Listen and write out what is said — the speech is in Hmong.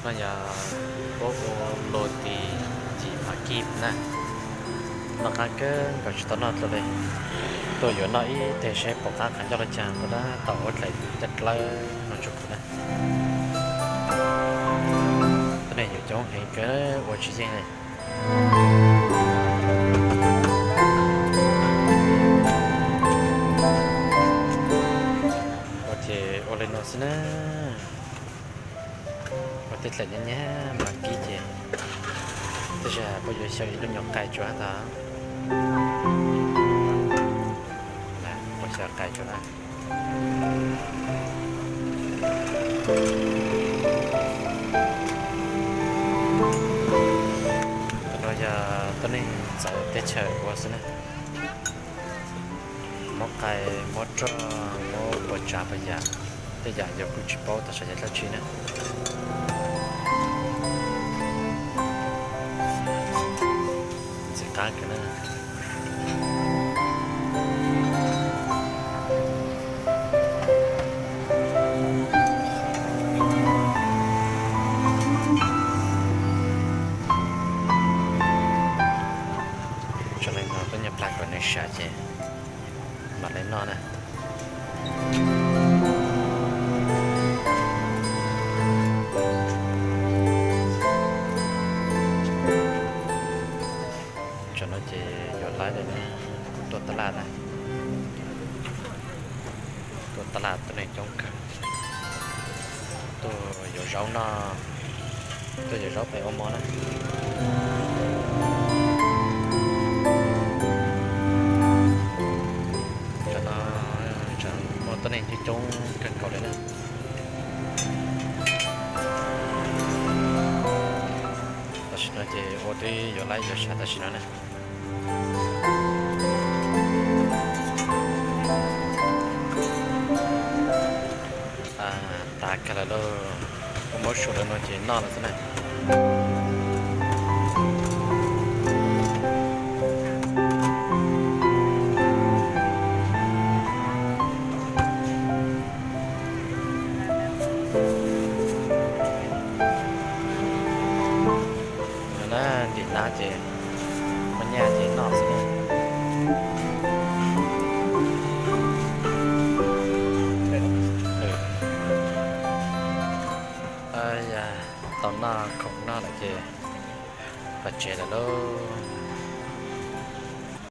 No yog pob kws luaj ti yim phav kib na. Noj qab kawg nkaus tsis tau noj dlua li. Tuaj yuav noj ib teg seb puas qab qhov ncauj li cas, ua dab tau ua dlaim caj dlawb no tsuj kuv na. Tuab neeg yuav coob heev kawg ua tsis yeej li. Ua ces ua li no xwb na. Ua tej dlaim nyab nyab mas kib ces tej zaum puas yuav xyaw ib lub nyuag qai tsuas ntag. Puas xyaw qai tsuas na. Tus no yog tuab neeg txawv teb chaws ua xwb na. Muab qai, muab roj, muab puas tsav puas yam, tej yam yus kuj tsis paub tam sim yog dab tsi na. Ntxim qab kawg na. Tso li no peb nyuag plag kom nws sab ces mam li noj na. Tsam no ces yuav laib lawm na, tuaj tab laj na. Tuaj tab laj tuab neeg coob kawg. Tuaj yuav zaub no, tuaj yuav zaub pem ua mov na. Tsam no tsam muaj tuab neeg coob coob kawg nkaus li na. Tam sim no ces ua twb yuav laib yuav sab tam sim no na. Tav kawg lawm lauj, kuv muab su lawm no ces noj lawm xwb na. No na, ntim nab ces muaj nyaj ces noj xwb na. Yog tau noj khoom noj lawm ces pais tsev lawm lauj.